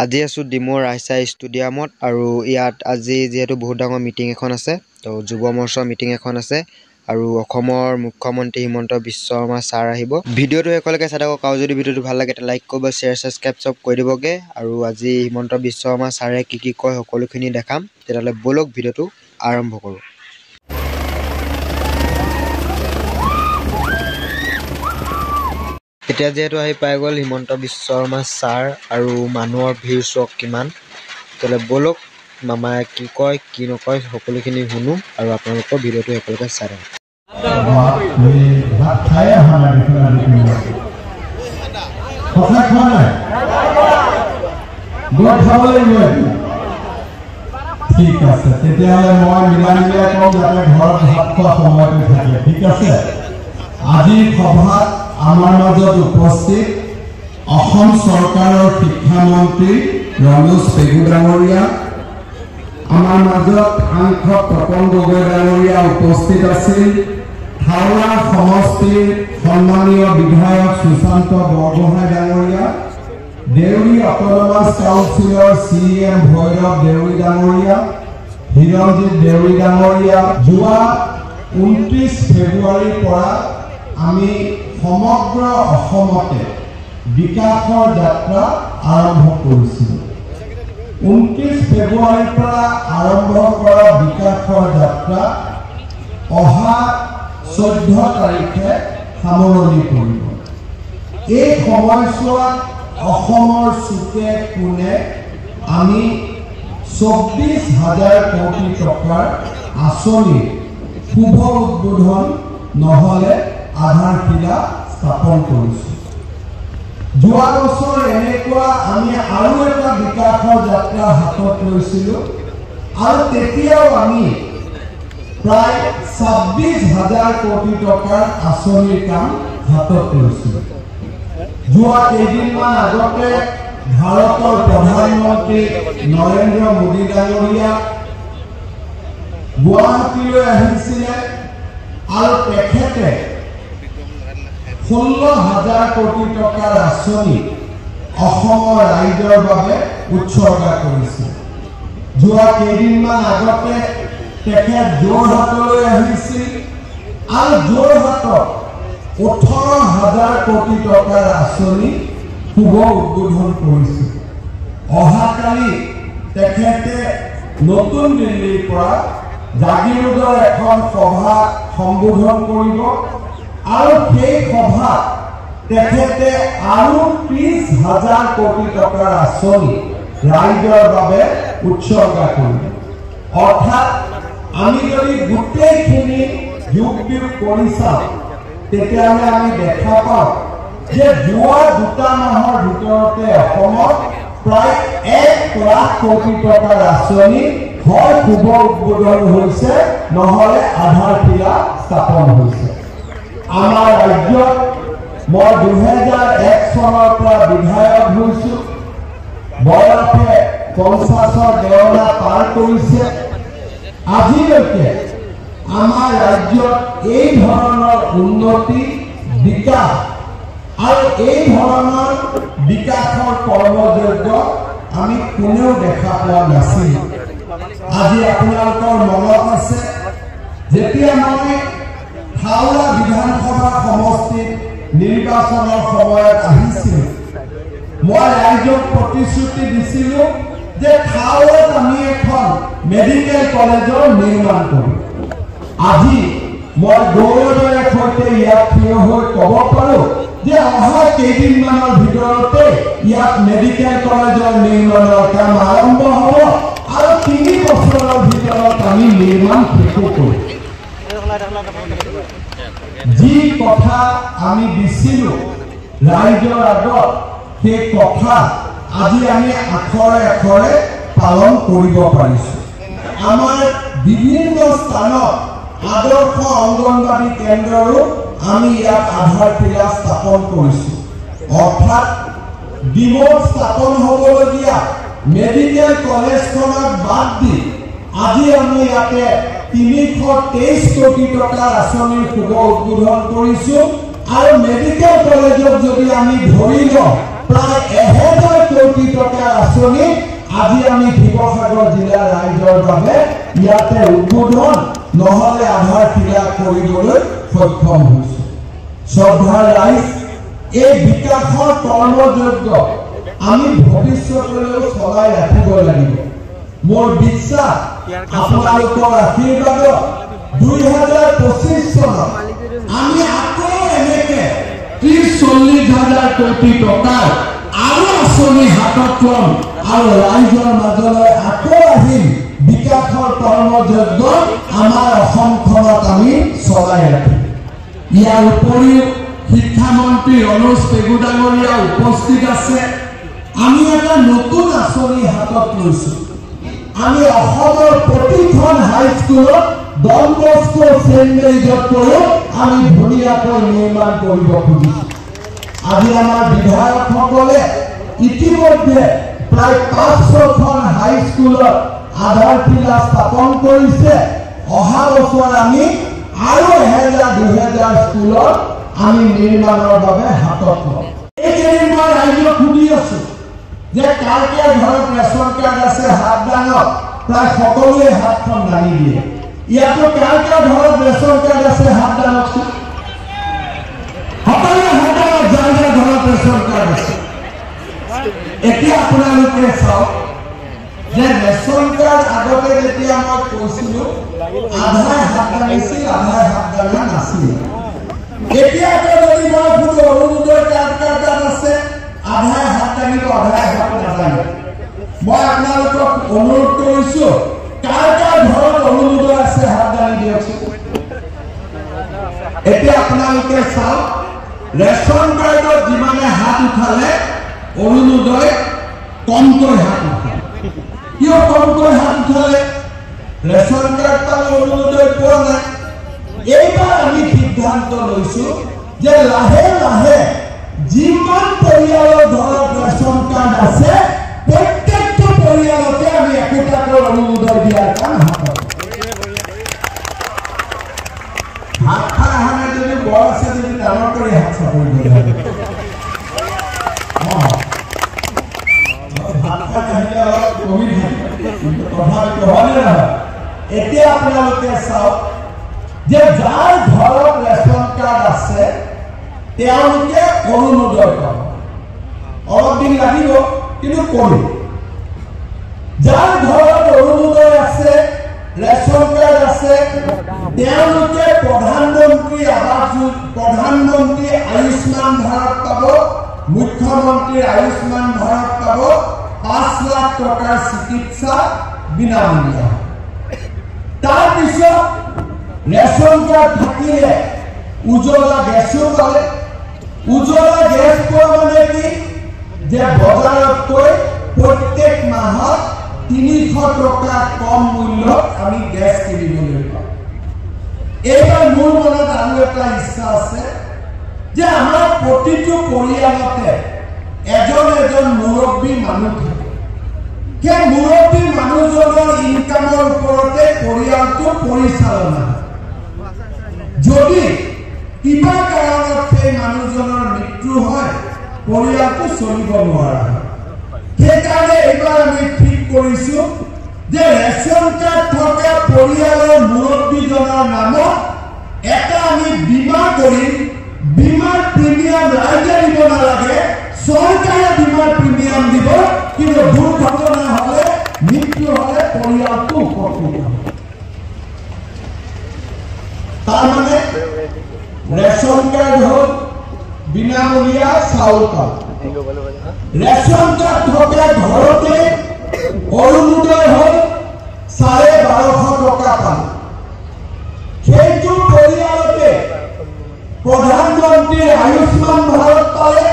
আজি আছোঁ ডিমৌ ৰাইছা ষ্টেডিয়ামত আৰু ইয়াত আজি যিহেতু বহুত ডাঙৰ মিটিং এখন আছে, তো যুৱ মৰ্চাৰ মিটিং এখন আছে আৰু অসমৰ মুখ্যমন্ত্ৰী হিমন্ত বিশ্ব শৰ্মা ছাৰ আহিব। ভিডিঅ'টো শেষলৈকে চাই থাকক আৰু যদি ভিডিঅ'টো ভাল লাগে লাইক কৰিব, শ্বেয়াৰ, ছাবস্ক্ৰাইব চব কৰি দিবগৈ। আৰু আজি হিমন্ত বিশ্ব শৰ্মা ছাৰে কি কি কয় সকলোখিনি দেখাম। তেতিয়াহ'লে ব'লক ভিডিঅ'টো আৰম্ভ কৰোঁ। এতিয়া যিহেতু আহি পাই গ'ল হিমন্ত বিশ্ব শৰ্মা ছাৰ আৰু মানুহৰ ভিৰ চাওক কিমান। তেতিয়াহ'লে ব'লক মামাই কি কয় কি নকয় সকলোখিনি শুনো আৰু আপোনালোকৰ ভিডিঅ'টো শেষলৈকে চাই থাকক। ভাত খাই অহা নাই দেখোন আজি, সঁচা খোৱা নাই, গৈ খাব লাগিব এতিয়া। ঠিক আছে, তেতিয়াহ'লে মই মিলাই মিলাই কম যাতে ঘৰত ভাত খোৱা সময়টো থাকে। ঠিক আছে, আজিৰ সভাত আমাৰ মাজত উপস্থিত অসম চৰকাৰৰ শিক্ষামন্ত্ৰী ৰণোজ পেগু ডাঙৰীয়া, আমাৰ মাজত সাংসদ তপন গগৈ ডাঙৰীয়া উপস্থিত আছিল, থাওৰা সমষ্টিৰ সন্মানীয় বিধায়ক সুশান্ত বৰগোহাঁই ডাঙৰীয়া, দেউৰী অট'নমাছ কাউন্সিলৰ চি এম ভৈৰৱ দেউৰী ডাঙৰীয়া, হিৰঞ্জিত দেউৰী ডাঙৰীয়া। যোৱা 29 ফেব্ৰুৱাৰীৰ পৰা আমি সমগ্ৰ অসমতে বিকাশৰ যাত্ৰা আৰম্ভ কৰিছিলোঁ। 29 ফেব্ৰুৱাৰীৰ পৰা আৰম্ভ কৰা বিকাশৰ যাত্ৰা অহা 14 তাৰিখে সামৰণি পৰিব। এই সময়ছোৱাত অসমৰ চুকে কোণে আমি 24 হাজাৰ কোটি টকাৰ আঁচনিৰ শুভ উদ্বোধন নহ'লে আধাৰশিলা স্থাপন কৰিছোঁ। যোৱা বছৰ এনেকুৱা আমি আৰু এটা বিকাশৰ যাত্ৰা হাতত লৈছিলোঁ আৰু তেতিয়াও আমি প্ৰায় 26 হাজাৰ কোটি টকাৰ আঁচনিৰ কাম হাতত লৈছিলোঁ। যোৱা কেইদিনমান আগতে ভাৰতৰ প্ৰধানমন্ত্ৰী নৰেন্দ্ৰ মোদী ডাঙৰীয়া গুৱাহাটীলৈ আহিছিলে আৰু তেখেতে 16 হাজাৰ কোটি টকাৰ আঁচনি অসমৰ ৰাইজৰ বাবে উৎসৰ্গা কৰিছিল। যোৱা কেইদিনমান আগতে তেখেত যোৰহাটলৈ আহিছিল আৰু যোৰহাটত 18 হাজাৰ কোটি টকাৰ আঁচনি শুভ উদ্বোধন কৰিছিল। অহাকালি তেখেতে নতুন দিল্লীৰ পৰা জাগিৰোডৰ এখন সভা সম্বোধন কৰিব আৰু সেই সভাত তেখেতে আৰু 30 হাজাৰ কোটি টকাৰ আঁচনি ৰাইজৰ বাবে উৎসৰ্গা কৰিব। অৰ্থাৎ আমি যদি গোটেইখিনি যোগ বিয়োগ কৰি চাওঁ তেতিয়াহ'লে আমি দেখা পাওঁ যে যোৱা 2 মাহৰ ভিতৰতে অসমত প্ৰায় 1 লাখ কোটি টকাৰ আঁচনি হয় শুভ উদ্বোধন হৈছে, নহ'লে আধাৰশিলা স্থাপন হৈছে। আমাৰ ৰাজ্যত মই 2001 চনৰ পৰা বিধায়ক হৈছোঁ, বয়সে 50ৰ দেওনা পাৰ কৰিছে। আজিলৈকে আমাৰ ৰাজ্যত এই ধৰণৰ উন্নতি, বিকাশ আৰু এই ধৰণৰ বিকাশৰ কৰ্মযোগ্য আমি কোনেও দেখা পোৱা নাছিলোঁ। আজি আপোনালোকৰ মনত আছে, যেতিয়া মই থাওৰা বিধানসভা সমষ্টিত নিৰ্বাচনৰ সময়ত আহিছিলোঁ, মই ৰাইজক প্ৰতিশ্ৰুতি দিছিলোঁ যে থাওৰাত আমি এখন মেডিকেল কলেজৰ নিৰ্মাণ কৰিম। আজি মই গৌৰৱেৰে সৈতে ইয়াত থিয় হৈ ক'ব পাৰোঁ যে অহা কেইদিনমানৰ ভিতৰতে ইয়াত মেডিকেল কলেজৰ নিৰ্মাণৰ কাম আৰম্ভ হ'ব আৰু 3 বছৰৰ ভিতৰত আমি নিৰ্মাণ শেষ কৰিম। যি কথা আমি দিছিলোঁ ৰাইজৰ আগত, সেই কথা আজি আমি আখৰে আখৰে পালন কৰিব পাৰিছোঁ। আমাৰ বিভিন্ন স্থানত আদৰ্শ অংগনবাড়ী কেন্দ্ৰৰো আমি ইয়াত আধাৰশিলা স্থাপন কৰিছোঁ। অৰ্থাৎ ডিমৌত স্থাপন হ'বলগীয়া মেডিকেল কলেজখনক বাদ দি আজি আমি ইয়াতে 323 কোটি টকাৰ আঁচনিৰ শুভ উদ্বোধন কৰিছোঁ। আৰু মেডিকেল কলেজত যদি আমি ধৰি লওঁ প্ৰায় 1000 কোটি টকাৰ আঁচনি আজি আমি শিৱসাগৰ জিলাৰ ৰাইজৰ বাবে ইয়াতে উদ্বোধন নহ'লে আধাৰশিলা কৰিবলৈ সক্ষম হৈছোঁ। শ্ৰদ্ধাৰ ৰাইজ, এই বিকাশৰ কৰ্মযজ্ঞ আমি ভৱিষ্যতলৈও চলাই ৰাখিব লাগিব। মোৰ বিশ্বাস আপোনালোকৰ আশীৰ্বাদত 2025 চনত আমি আকৌ এনেকে 30-40 হাজাৰ কোটি টকাৰ আৰু আঁচনি হাতত ল'ম আৰু ৰাইজৰ মাজলৈ আকৌ আহিম। বিকাশৰ কৰ্মযজ্ঞ আমাৰ অসমখনত আমি চলাই ৰাখিম। ইয়াৰ উপৰিও শিক্ষামন্ত্ৰী ৰণোজ পেগু ডাঙৰীয়া উপস্থিত আছে। আমি এটা নতুন আঁচনি হাতত লৈছোঁ। আমি অসমৰ প্ৰতিখন হাইস্কুলত ডন বস্কো ছেইণ্ট মেৰিজতকৈও আমি ধুনীয়াকৈ নিৰ্মাণ কৰিব খুজিছোঁ। আজি আমাৰ বিধায়কসকলে ইতিমধ্যে প্ৰায় 500খন হাইস্কুলত আধাৰশিলা স্থাপন কৰিছে। অহা বছৰ আমি আৰু 1000-2000 স্কুলত আমি নিৰ্মাণৰ বাবে হাতত ল'ম। এইকেইদিন মই ৰাইজক সুধি আছো যে কাৰ কাৰ ঘৰত ৰেচন কাৰ্ড আছে হাত দাঙক, প্ৰায় সকলোৱে হাতখন দাঙি দিয়ে। ইয়াতো কাৰ কাৰ ঘৰত ৰেচন কাৰ্ড আছে হাত দাঙকচোন। সকলোৱে হাত দাঙক যাৰ যাৰ ঘৰত ৰেচন কাৰ্ড আছে। এতিয়া আপোনালোকে চাওক যে ৰেচন কাৰ্ড আগতে যেতিয়া মই কৈছিলো আধাই হাত দাঙিছিল, আধাই হাত দাঙা নাছিল। এতিয়া আকৌ যদি মই সুধো অৰুণোদয় কাৰ্ড কাৰ কাৰ্ড আছে, আধাই হাত দাঙিব, আধাই হাত নাদাঙিব। মই আপোনালোকক অনুৰোধ কৰিছো, কাৰ কাৰ ঘৰত অৰুণোদয় আছে হাত দাঙি দিয়কচোন। এতিয়া আপোনালোকে চাওক ৰেচন কাৰ্ডত যিমানে হাত উঠালে অৰুণোদয় কমকৈ হাত উঠালে। কিয় কমকৈ হাত উঠালে? ৰেচন কাৰ্ড পালে অৰুণোদয় পোৱা নাই। এইবাৰ আমি সিদ্ধান্ত লৈছো যে লাহে লাহে যিমান পৰিয়ালৰ ঘৰত ৰেচন কাৰ্ড আছে প্ৰত্যেকটো পৰিয়ালতে আমি একোটাকৈ অৰুণোদয় দিয়াৰ কাম হাতত। ভাত খাই অহা নাই যদি বৰ আছে যদি ডাঙৰ কৰি হাত চাপৰি ভাত খাই আহিলে অলপ কমি থাকে, কিন্তু তথাপিতো হয়নে নহয়? এতিয়া আপোনালোকে চাওক যে যাৰ ঘৰত ৰেচন কাৰ্ড আছে তেওঁলোকে অৰুণোদয় পাব। অলপ দিন লাগিব কিন্তু কৰিম। যাৰ ঘৰত অৰুণোদয় আছে, ৰেচন কাৰ্ড আছে, তেওঁলোকে প্ৰধানমন্ত্ৰী আৱাস, প্ৰধানমন্ত্ৰী আয়ুষ্মান ভাৰত পাব, মুখ্যমন্ত্ৰীৰ আয়ুষ্মান ভাৰত পাব, 5 লাখ টকাৰ চিকিৎসা বিনামূলীয়া। তাৰপিছত ৰেচন কাৰ্ড থাকিলে উজ্বলা গেছো পালে। উজ্বলা গেছ পোৱা মানে কি? যে বজাৰতকৈ প্ৰত্যেক মাহত 300 টকা কম মূল্যত আমি গেছ কিনিবলৈ পাওঁ। এইবাৰ মোৰ মনত আৰু এটা ইচ্ছা আছে যে আমাৰ প্ৰতিটো পৰিয়ালতে এজন এজন মুৰব্বী মানুহ থাকে। সেই মুৰব্বী মানুহজনৰ ইনকামৰ ওপৰতে পৰিয়ালটো পৰিচালনা হয়। যদি কিবা কাৰণত সেই মানুহজনৰ মৃত্যু হয়, পৰিয়ালটো চলিব নোৱাৰা হয়। সেইকাৰণে এইবাৰ আমি ঠিক কৰিছো যে ৰেচন কাৰ্ড থকা পৰিয়ালৰ মুৰব্বীজনৰ নামত এটা আমি বীমা কৰিম। বীমাৰ প্ৰিমিয়াম ৰাইজে দিব নালাগে, চৰকাৰে বীমাৰ প্ৰিমিয়াম দিব, কিন্তু দুৰ্ঘটনা হলে, মৃত্যু হলে পৰিয়ালটো উপকৃত হ'ব। তাৰমানে ৰেচন কাৰ্ড হ'ল বিনামূলীয়া চাউল পাব, ৰেচন কাৰ্ড থকা ঘৰতে অৰুণোদয় হ'ল 1250 টকা পাব। সেইটো পৰিয়ালতে প্ৰধানমন্ত্ৰীৰ আয়ুষ্মান ভাৰত পালে,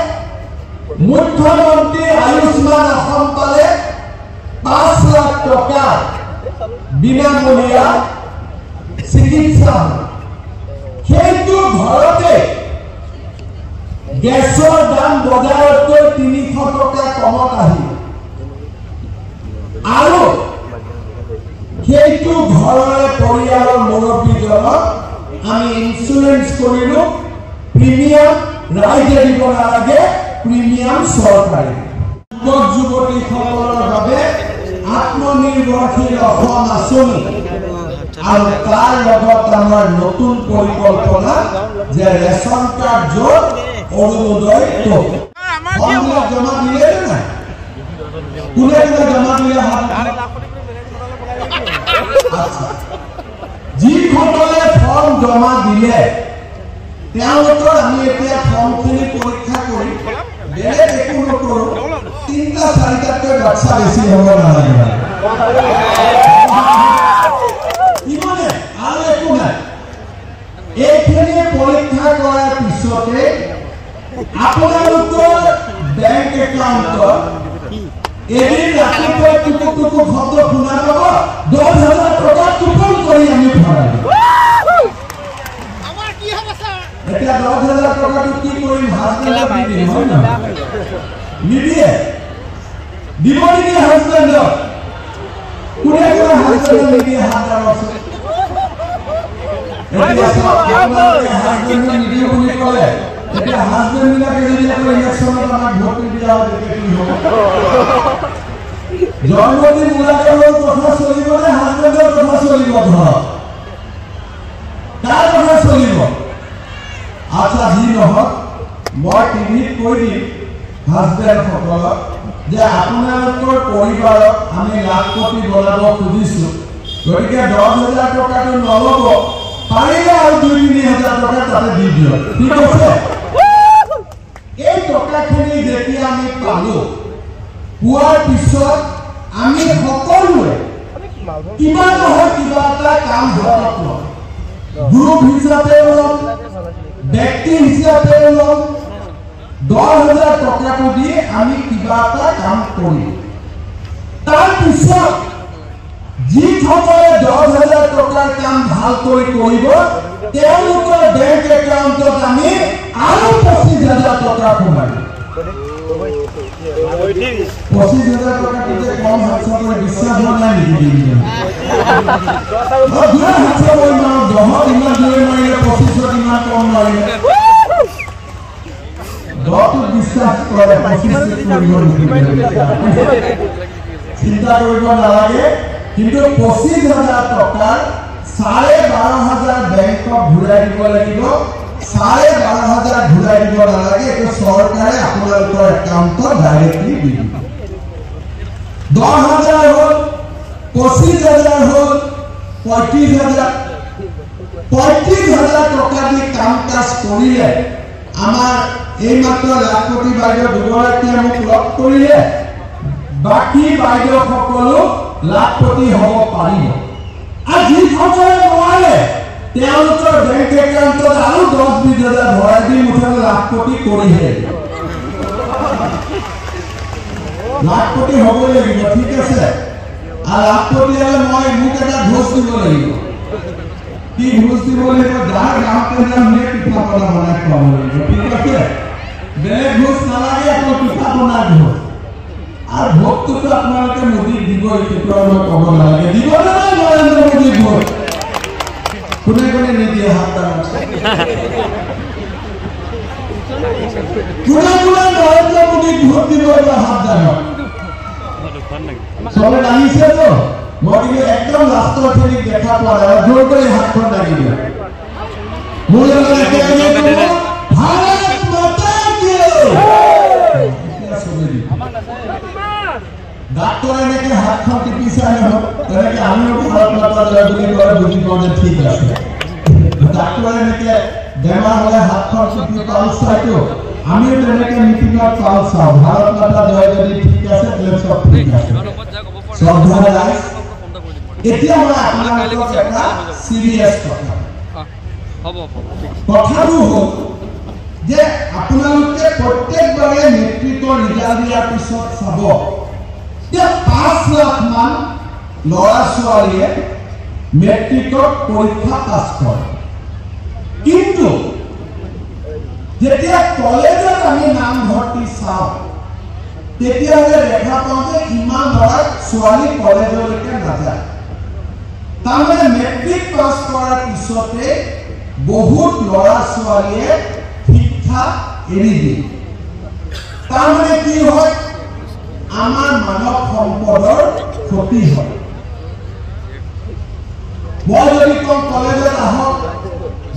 মুখ্যমন্ত্ৰীৰ আয়ুষ্মান অসম পালে, 5 লাখ টকা বিনামূলীয়া চিকিৎসা। সেইটো ঘৰতে গেছৰ দাম বজাৰতকৈ 300 টকা কমত আহিল। আৰু সেইটো ঘৰৰে পৰিয়ালৰ মুৰব্বীজনক আমি ইঞ্চুৰেঞ্চ কৰিলোঁ। প্ৰিমিয়াম ৰাইজে দিব নালাগে, প্ৰিমিয়াম চৰকাৰে। যুৱক যুৱতীসকলৰ বাবে আত্মনিৰ্ভৰশীল অসম আঁচনি আৰু তাৰ লগত আমাৰ নতুন পৰিকল্পনা যে ৰেচন কাৰ্ড য'ত অৰুণোদয় ত'ত। জমা দিলে নাই? কোনে কোনে জমা দিলে? যিসকলে ফৰ্ম জমা দিলে তেওঁলোকৰ আমি এতিয়া ফৰ্মখিনি পৰীক্ষা কৰি বেলেগ একো নকৰোঁ, 3টা 4টাতকৈ বাচ্চা বেছি হ'ব নালাগে, ইমানে আৰু একো নাই। এইখিনি পৰীক্ষা কৰাৰ পিছতে আপোনালোকৰ বেংক একাউণ্টত এদিন ৰাতিপুৱা টুকুক টুকুক শব্দ শুনা পাব, 10,000 টকা টুকুল কৰি আমি ভৰাই দিম। এতিয়া 10,000 টকাটো কি কৰিম? হাজবেণ্ডক নিদিম, হয় নহয়? নিদিয়ে, দিব নেকি হাজবেণ্ডক? কোনে কোনে হাজবেণ্ডক নিদিয়ে হাত দাঙকচোন। এতিয়া আপোনালোকে হাজবেণ্ডক নিদিয়ে বুলি ক'লে, এতিয়া হাজবেণ্ডবিলাকে যদি আকৌ ইলেকশ্যনত আমাক ভোট নিদিয়া হয় তেতিয়া কি হ'ব? জন্মদিন মূলাকৰৰ কথা চলিব নে হাজবেণ্ডৰ কথা চলিব? ঘৰত কাৰ কথা চলিব? আচ্ছা, যি নহওক, মই টিভিত কৈ দিম হাজবেণ্ডসকলক যে আপোনালোকৰ পৰিবাৰক আমি লাখপতি বনাব খুজিছোঁ, গতিকে 10,000 টকাটো নল'ব, পাৰিলে আৰু 2-3 হাজাৰ টকা তাতে দি দিয়ক, ঠিক আছে? এই টকাখিনি যেতিয়া আমি পালোঁ, পোৱাৰ পিছত আমি সকলোৱে কিবা নহয় কিবা এটা কাম হাতত ল'ম, গ্ৰুপ হিচাপেও ল'ম, ব্যক্তি হিচাপেও ল'ম। 10,000 টকাটো দি আমি কিবা এটা কাম কৰিম। তাৰপিছত যিসকলে 10,000 টকাৰ কাম ভালকৈ কৰিব, তেওঁলোকৰ বেংক একাউণ্টত আমি আৰু 25,000 টকা সোমাই দিম। 25,000 টকাটো যে কম হাত চাপৰি বিশ্বাস হোৱা নাই নেকি? হাত চাপৰি মাৰক, 10ত ইমান জোৰে মাৰিলে, 25ত ইমান কম মাৰিলে। 10টোত বিশ্বাস কৰে, 25টোত কৰিব। চিন্তা কৰিব নালাগে। কিন্তু 25,000 টকাৰ 12,500 বেংকত ঘূৰাই দিব লাগিব। 12,500 ঘূৰাই দিব নালাগে, এইটো চৰকাৰে আপোনালোকৰ একাউণ্টত ডাইৰেক্টলি দি দিব। 10,000 হ'ল, 25,000 হ'ল, 35,000। 35,000 টকা দি কাম কাজ কৰিলে আমাৰ এইমাত্ৰ লাখপতি বাইদেউ দুগৰাকীয়ে মোক লগ কৰিলে, বাকী বাইদেউসকলো লাখপতি হ'ব পাৰিব। আৰু যিসকলে নোৱাৰে তেওঁলোকৰ বেংক একাউণ্টত আৰু 10-20 হাজাৰ ভৰাই দি মুঠতে লাখপতি কৰিহে। লাখপতি হ'বই লাগিব, ঠিক আছে? আৰু লাখপতি হ'লে মই মোক এটা ঘোষ দিব লাগিব। কি ঘোষ দিব লাগিব? যাৰ গাঁৱতে যাম সিয়ে পিঠা পনা বনাই খুৱাব লাগিব, ঠিক আছে? বেলেগ ঘোষ নালাগে, অকল পিঠা পনাৰ ঘোষ। আৰু ভোটটোতো আপোনালোকে মোদীক দিবই, সেইটো আৰু মই ক'ব নালাগে। দিব নে নাই নৰেন্দ্ৰ মোদীক ভোট? কোনে কোনে নিদিয়ে হাত দাঙক। কোনে কোনে নৰেন্দ্ৰ মোদীক ভোট দিব এবাৰ হাত দাঙক। চবে দাঙিছে তো? মই কিন্তু একদম লাষ্টৰ খিনিক দেখা পোৱা নাই। জোৰ কৰি হাতখন দাঙি দিয়ক। মোৰ লগত একেলগে ক'ব, ভাৰত মাতা কি। এতিয়া চবে দিব। ডাক্তৰে এনেকে হাতখন টিপি চাই নহয়, তেনেকে আমিও ভাৰত মাতা জয় বুলি ক'লে বুজি পাওঁ যে ঠিক আছে। ডাক্তৰে এনেকে বেমাৰ হ'লে হাতখন টিপি পালছ চাইতো, আমিও তেনেকে মিটিঙত পালছ চাওঁ। ভাৰত মাতা জয় যদি ঠিক আছে, তেতিয়াহ'লে চব ঠিক আছে। শ্ৰদ্ধা ৰাইজ, এতিয়া মই আপোনালোকক এটা চিৰিয়াছ কথা, কথাটো হ'ল যে আপোনালোকে প্ৰত্যেকবাৰে মেট্ৰিকৰ ৰিজাল্ট দিয়াৰ পিছত চাব যে 5 লাখ মান ল'ৰা ছোৱালীয়ে মেট্ৰিকত পৰীক্ষা পাছ কৰে, কিন্তু যেতিয়া কলেজত আমি নামভৰ্তি চাওঁ তেতিয়াহ'লে দেখা পাওঁ যে ইমান ল'ৰা ছোৱালী কলেজলৈকে নাযায়। তাৰমানে মেট্ৰিক পাছ কৰাৰ পিছতে বহুত ল'ৰা ছোৱালীয়ে শিক্ষা এৰি দিয়ে। তাৰমানে কি হয়, আমাৰ মানৱ সম্পদৰ ক্ষতি হয়। মই যদি কওঁ কলেজত আহক,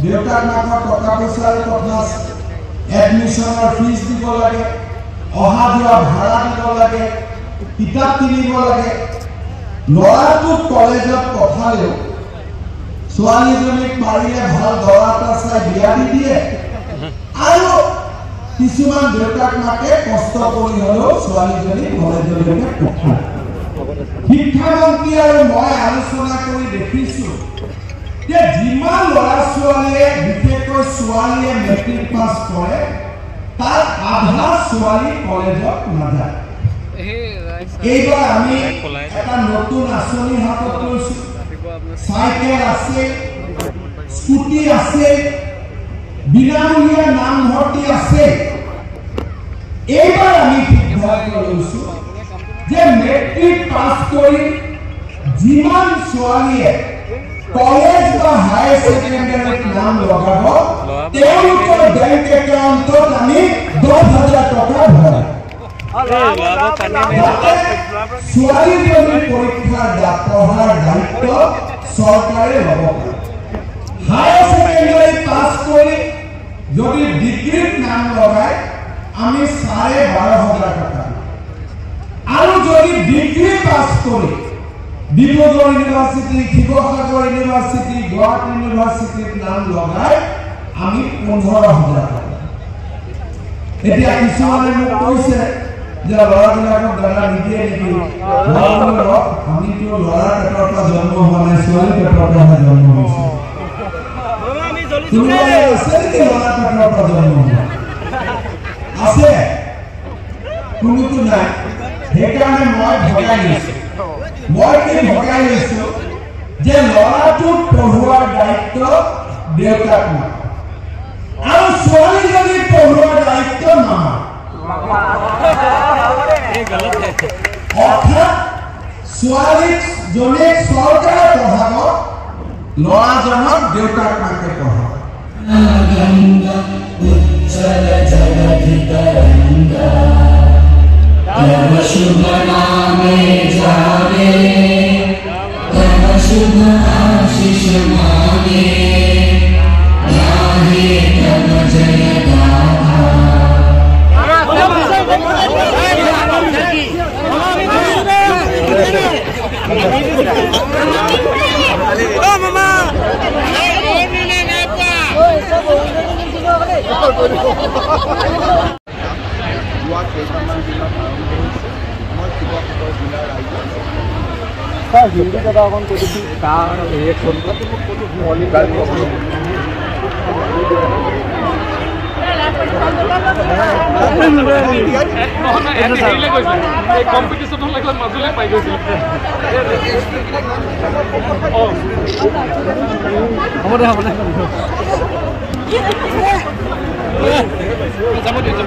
দেউতাক মাকৰ টকা পইচাৰ কথা আছে, এডমিশ্যনৰ ফিজ দিব লাগে, অহা যোৱা ভাড়া দিব লাগে, কিতাপ কিনিব লাগে। ল'ৰাটোক কলেজত পঠালেও ছোৱালীজনীক পাৰিলে ভাল দৰা এটা চাই বিয়া দি দিয়ে, আৰু কিছুমান দেউতাক মাকে কষ্ট কৰি হ'লেও ছোৱালীজনী কলেজলৈকে পঠায়। শিক্ষামন্ত্ৰী আৰু মই আলোচনা কৰি দেখিছো যে যিমান ল'ৰা ছোৱালীয়ে, বিশেষকৈ ছোৱালীয়ে মেট্ৰিক পাছ কৰে, তাৰ আধা ছোৱালী কলেজত নাযায়। এইবাৰ আমি এটা নতুন আঁচনি হাতত লৈছো। চাইকেল আছে, স্কুটি আছে, বিনামূলীয়া নামভৰ্তি আছে। এইবাৰ আমি সিদ্ধান্ত লৈছো যে মেট্ৰিক পাছ কৰি যিমান ছোৱালীয়ে কলেজ বা হায়াৰ ছেকেণ্ডাৰীত নাম লগাব, তেওঁলোকৰ বেংক একাউণ্টত আমি 10,000 টকা ভৰাম। ছোৱালীজনীৰ পৰীক্ষাৰ পঢ়াৰ দায়িত্ব চৰকাৰে ল'ব পাৰে। হায়াৰ ছেকেণ্ডাৰী পাছ কৰি যদি ডিগ্ৰীত নাম লগায়, আমি 12,500 টকা দিম। আৰু যদি ডিগ্ৰী পাছ কৰি ডিব্ৰুগড় ইউনিভাৰ্চিটি, শিৱসাগৰ ইউনিভাৰ্চিটি, গুৱাহাটী ইউনিভাৰ্চিটিত নাম লগায়, আমি 15,000 টকা। এতিয়া কিছুমানে মোক কৈছে যে ল'ৰাবিলাকক দাদা নিদিয়ে নেকি? মই বোলো ৰহ, আমিতো ল'ৰাৰ পেটৰ পৰা জন্ম হোৱা নাই, ছোৱালী পেটৰ পৰাহে জন্ম হৈছে। কোনোবা আছে নেকি ল'ৰাৰ পেটৰ পৰা জন্ম হোৱা? আছে? কোনোতো নাই। সেইকাৰণে মই ভগাই লৈছো। মই কি ভগাই লৈছো যে ল'ৰাটোক পঢ়োৱাৰ দায়িত্ব দেউতাক মাক, আৰু ছোৱালীজনীক পঢ়োৱাৰ দায়িত্ব মামা। অৰ্থাৎ ছোৱালীজনীক চৰকাৰে পঢ়াব, ল'ৰাজনক দেউতাক মাকে পঢ়াব। শুভ নামে যাবে, তব শুভ আশিস মাগে, গাহে তব জয় গাথা। যোৱা কেইটামান দিনত আৰম্ভ হৈছে। মই শিৱসাগৰ জিলাৰ ৰাইজক হ'ব দে।